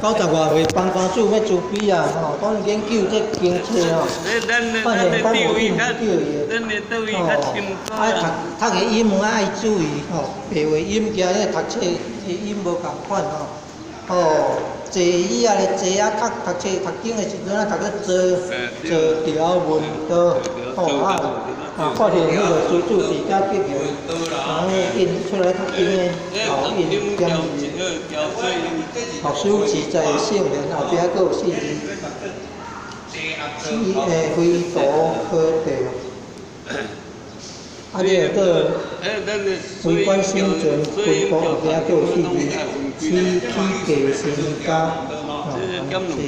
90外歲方公主欲慈悲啊！吼，講研究這經冊吼，發現講無印對的，吼，愛讀讀的音愛注意吼，白話音加彼讀冊的音無仝款吼。吼，坐椅仔咧坐啊，讀讀冊讀經的時陣啊，讀咧坐坐條問道，吼啊啊，發現彼个施主佇遮結緣，然後印出來讀經的後印點字，學師自在聖言後壁閣有四字，四非圖可地。啊，你個為觀心存分布後壁閣有四字，此起價身家，吼，是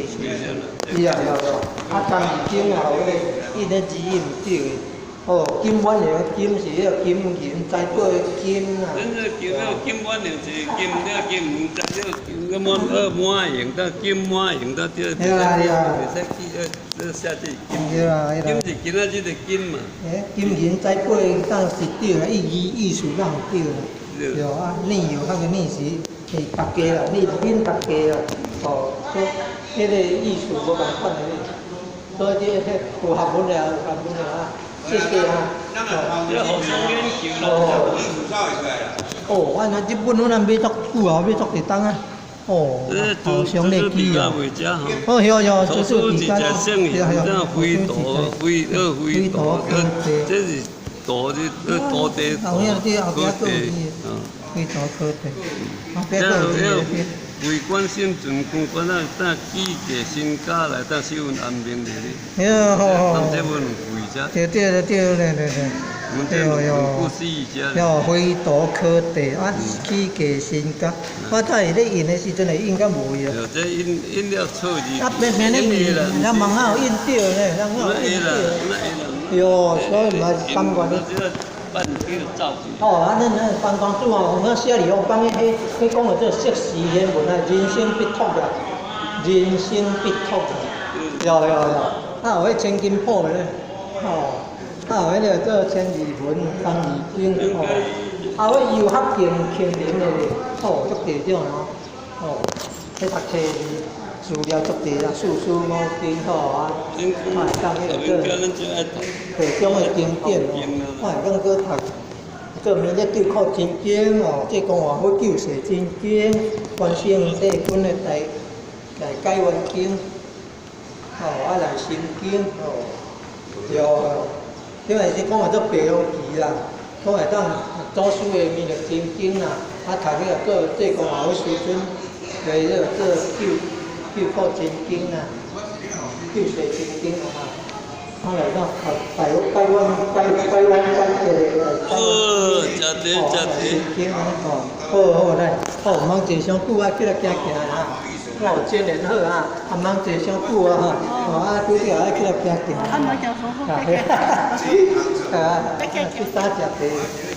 是，是啊，對對。啊，金字經也有彼個印咧字音對的。哦，金滿榮金是彼個金銀財寶的金啊。咱這金金滿榮是金了金銀材料金個滿滿榮到金滿榮到這。對啊對啊。袂使去呃，寫這金。對啊，金是今仔日的金嘛。欸，金銀財寶當是對啦，意義意思攏對啦。對啊，內有那個內是是大家啦，你恁大家啦，哦，所以彼個意思無仝款的，所以這彼有學問的，有學問的啊。謝謝啊。這學生研究啦。哦，我那日本阮若買足久啊，買足濟冬啊。哦，好上咧記啊。哦，曉曉，圖書自在聖言，那非圖非呃非圖，這是圖這土地圖可地，非圖可地。後壁閣有一個。為關心全軍，關啊，當起價身家來，當使阮安眠佇咧。喲好好。這阮有為遮。對對對對對對。對喲。喲，非圖可地啊，起價身家。我睇伊咧印的時陣會印甲無去啊。對，這印印了錯字。啊，偏偏咧印，咱網仔有印對咧，咱有印對。喲，所以嘛是感覺咧。哦，啊，恁恁方公主哦，我寫伫哦，講彼彼講的這釋時言文啊，人生必託啊，人生必託啊，對對對，啊有彼千金譜的咧，哦，啊有彼个做千字文、三字經，哦，啊有彼遊學經清靈的咧，哦，足濟種哦，哦，彼讀冊資料足濟啦，四書五經吼啊，啊，當彼個做地中的經典哦，我會當閣讀。做明日救苦真經哦，這講話要救世真經，關聖帝君的大大解怨經，哦，啊來心經哦，對，因為是講話做白龍旗啦，講會當祖師的彌勒真經啦，啊讀彼個做這講話要師尊，來這個做救救苦真經啦，哦，救世真經啊。我來講，大解怨解解怨解結的來。好，食茶食茶。哦，好好來，好，毋通坐傷久啊，起來行行啊。哦，真練好啊，毋通坐傷久啊吼。哦啊，拄著愛起來行行。啊，毋行好好。啊，去早食茶。